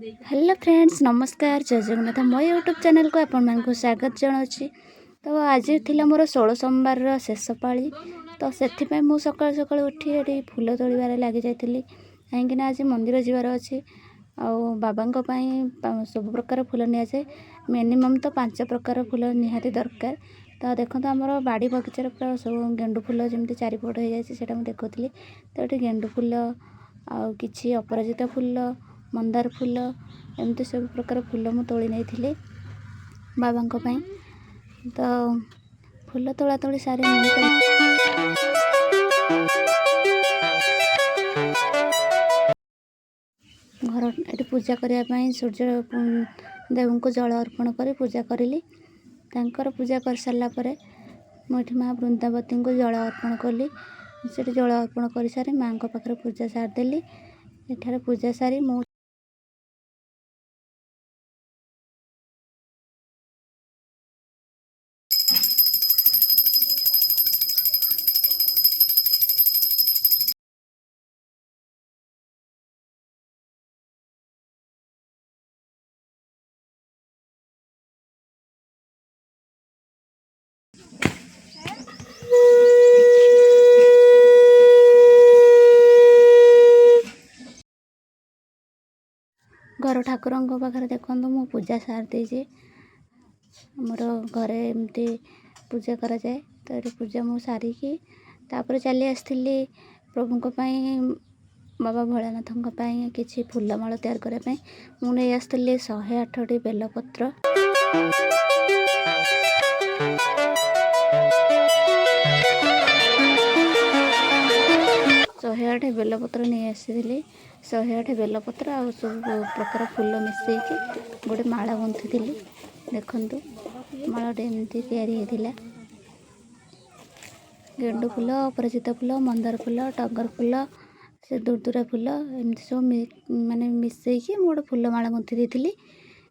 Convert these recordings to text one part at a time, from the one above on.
Hello friends, ନମସ୍କାର, ଜୟ ଜଗନ୍ନାଥ। ମୋ YouTube ଚ୍ୟାନେଲ୍କୁ ଆପଣମାନଙ୍କୁ ସ୍ୱାଗତ ଜଣାଉଛି। ତ ଆଜି ଥିଲା ମୋର 16 ସୋମବାରର ଶେଷ ପାଳି। ତ ସେଥିପାଇଁ ମୁଁ ସକାଳୁ ସକାଳୁ ଉଠି ଏଠି ଫୁଲ ତୋଳିବାରେ ଲାଗିଯାଇଥିଲି, କାହିଁକିନା ଆଜି ମନ୍ଦିର ଯିବାର ଅଛି। ଆଉ ବାବାଙ୍କ ପାଇଁ ସବୁ ପ୍ରକାର ଫୁଲ ନିଆଯାଏ। ମିନିମମ୍ ତ 5 ପ୍ରକାର ଫୁଲ ନିହାତି ଦରକାର। ତ ଦେଖନ୍ତୁ, ଆମର ବାଡ଼ି ବଗିଚାରେ ପୁରା ସବୁ ଗେଣ୍ଡୁ ଫୁଲ ଯେମିତି ଚାରିପଟ ହେଇଯାଇଛି, ସେଇଟା ମୁଁ ଦେଖୁଥିଲି। ତ ଏଠି ଗେଣ୍ଡୁ ଫୁଲ ଆଉ କିଛି ଅପରାଜିତା ଫୁଲ, ମନ୍ଦାର ଫୁଲ, ଏମିତି ସବୁ ପ୍ରକାର ଫୁଲ ମୁଁ ତୋଳି ନେଇଥିଲି ବାବାଙ୍କ ପାଇଁ। ତ ଫୁଲ ତୋଳା ତୋଳି ସାରି ମୁଁ ଘର ଏଠି ପୂଜା କରିବା ପାଇଁ ସୂର୍ଯ୍ୟ ଦେବଙ୍କୁ ଜଳ ଅର୍ପଣ କରି ପୂଜା କରିଲି। ତାଙ୍କର ପୂଜା କରିସାରିଲା ପରେ ମୁଁ ଏଠି ମା ବୃନ୍ଦାବତୀଙ୍କୁ ଜଳ ଅର୍ପଣ କଲି। ସେଠି ଜଳ ଅର୍ପଣ କରିସାରି ମାଆଙ୍କ ପାଖରେ ପୂଜା ସାରିଦେଲି। ଏଠାରେ ପୂଜା ସାରି ମୁଁ ଘର ଠାକୁରଙ୍କ ପାଖରେ ଦେଖନ୍ତୁ, ମୁଁ ପୂଜା ସାରି ଦେଇଛି। ଆମର ଘରେ ଏମିତି ପୂଜା କରାଯାଏ। ତ ଏଠି ପୂଜା ମୁଁ ସାରିକି ତାପରେ ଚାଲି ଆସିଥିଲି ପ୍ରଭୁଙ୍କ ପାଇଁ, ବାବା ଭୋଳାନାଥଙ୍କ ପାଇଁ କିଛି ଫୁଲମାଳ ତିଆରି କରିବା ପାଇଁ। ମୁଁ ନେଇ ଆସିଥିଲି 108ଟି ବେଲପତ୍ର। 108 ବେଲପତ୍ର ନେଇ ଆସିଥିଲି। 108 ବେଲପତ୍ର ଆଉ ସବୁ ପ୍ରକାର ଫୁଲ ମିଶାଇକି ଗୋଟେ ମାଳ ଗୁନ୍ଥିଥିଲି। ଦେଖନ୍ତୁ, ମାଳଟି ଏମିତି ତିଆରି ହେଇଥିଲା। ଗେଣ୍ଡୁ ଫୁଲ, ଅପରାଜିତା ଫୁଲ, ମନ୍ଦାର ଫୁଲ, ଟଗର ଫୁଲ, ସେ ଦୁର୍ଦୁରା ଫୁଲ, ଏମିତି ସବୁ ମାନେ ମିଶାଇକି ମୁଁ ଗୋଟେ ଫୁଲ ମାଳ ଗୁନ୍ଥି ଦେଇଥିଲି।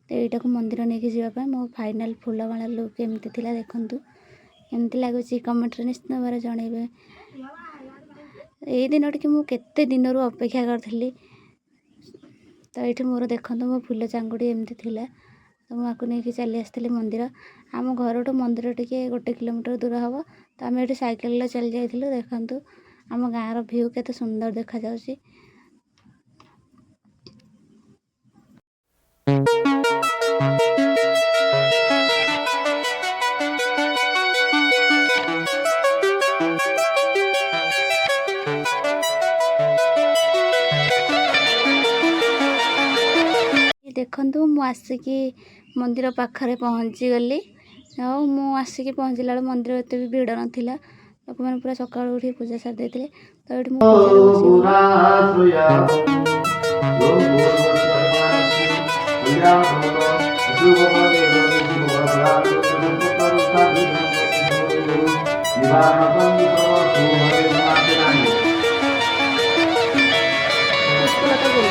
ତ ଏଇଟାକୁ ମନ୍ଦିର ନେଇକି ଯିବା ପାଇଁ ମୋ ଫାଇନାଲ୍ ଫୁଲମାଳ ଲୁକ୍ ଏମିତି ଥିଲା। ଦେଖନ୍ତୁ, କେମିତି ଲାଗୁଛି କମେଣ୍ଟରେ ନିଶ୍ଚିତ ଭାବରେ ଜଣାଇବେ। ଏଇ ଦିନଟିକି ମୁଁ କେତେ ଦିନରୁ ଅପେକ୍ଷା କରିଥିଲି। ତ ଏଇଠି ମୋର ଦେଖନ୍ତୁ, ମୋ ଫୁଲ ଚାଙ୍ଗୁଡ଼ି ଏମିତି ଥିଲା। ତ ମୁଁ ଆକୁ ନେଇକି ଚାଲି ଆସିଥିଲି ମନ୍ଦିର। ଆମ ଘରଠୁ ମନ୍ଦିର ଟିକେ 1 କିଲୋମିଟର ଦୂର ହେବ। ତ ଆମେ ଏଠି ସାଇକେଲରେ ଚାଲି ଯାଇଥିଲୁ। ଦେଖନ୍ତୁ, ଆମ ଗାଁର ଭ୍ୟୁ କେତେ ସୁନ୍ଦର ଦେଖାଯାଉଛି। ଦେଖନ୍ତୁ, ମୁଁ ଆସିକି ମନ୍ଦିର ପାଖରେ ପହଞ୍ଚିଗଲି। ଆଉ ମୁଁ ଆସିକି ପହଞ୍ଚିଲା ବେଳକୁ ମନ୍ଦିର ଏତେ ବି ଭିଡ଼ ନଥିଲା। ଲୋକମାନେ ପୁରା ସକାଳୁ ଉଠି ପୂଜା ସାରି ଦେଇଥିଲେ। ତ ଏଠି ମୁଁ ପୂଜାରେ ବସିଗଲି। ପୁଷ୍ପଲତା ଗୁରୁ।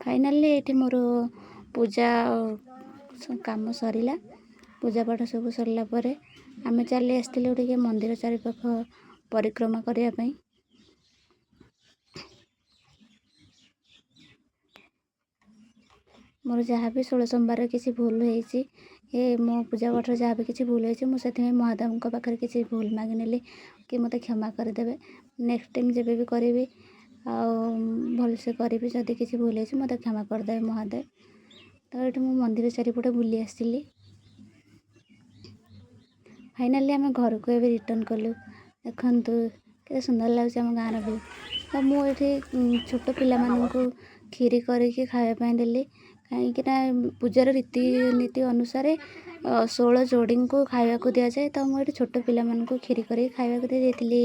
ଫାଇନାଲି ଏଇଠି ମୋର ପୂଜା କାମ ସରିଲା। ପୂଜା ପାଠ ସବୁ ସରିଲା ପରେ ଆମେ ଚାଲି ଆସିଥିଲୁ ଟିକେ ମନ୍ଦିର ଚାରିପାଖ ପରିକ୍ରମା କରିବା ପାଇଁ। ମୋର ଯାହା ବି 16 ସୋମବାରରେ କିଛି ଭୁଲ ହେଇଛି, ଏ ମୋ ପୂଜା ପାଠରେ ଯାହା ବି କିଛି ଭୁଲ ହେଇଛି, ମୁଁ ସେଥିପାଇଁ ମହାଦେବଙ୍କ ପାଖରେ କିଛି ଭୁଲ ମାଗିନେଲି କି ମୋତେ କ୍ଷମା କରିଦେବେ। ନେକ୍ସଟ ଟାଇମ୍ ଯେବେ ବି କରିବି ଆଉ ଭଲସେ କରିବି। ଯଦି କିଛି ଭୁଲ ହେଇଛି, ମୋତେ କ୍ଷମା କରିଦେବେ ମହାଦେବ। ତ ଏଇଠି ମୁଁ ମନ୍ଦିର ଚାରିପଟେ ବୁଲି ଆସିଲି। ଫାଇନାଲି ଆମେ ଘରକୁ ଏବେ ରିଟର୍ଣ୍ଣ କଲୁ। ଦେଖନ୍ତୁ, କେତେ ସୁନ୍ଦର ଲାଗୁଛି ଆମ ଗାଁର ଭ୍ୟୁ। ତ ମୁଁ ଏଠି ଛୋଟ ପିଲାମାନଙ୍କୁ କ୍ଷୀରି କରିକି ଖାଇବା ପାଇଁ ଦେଲି, କାହିଁକିନା ପୂଜାର ରୀତିନୀତି ଅନୁସାରେ 16 ଯୋଡ଼ିଙ୍କୁ ଖାଇବାକୁ ଦିଆଯାଏ। ତ ମୁଁ ଏଠି ଛୋଟ ପିଲାମାନଙ୍କୁ କ୍ଷୀରି କରିକି ଖାଇବାକୁ ଦେଇ ଦେଇଥିଲି।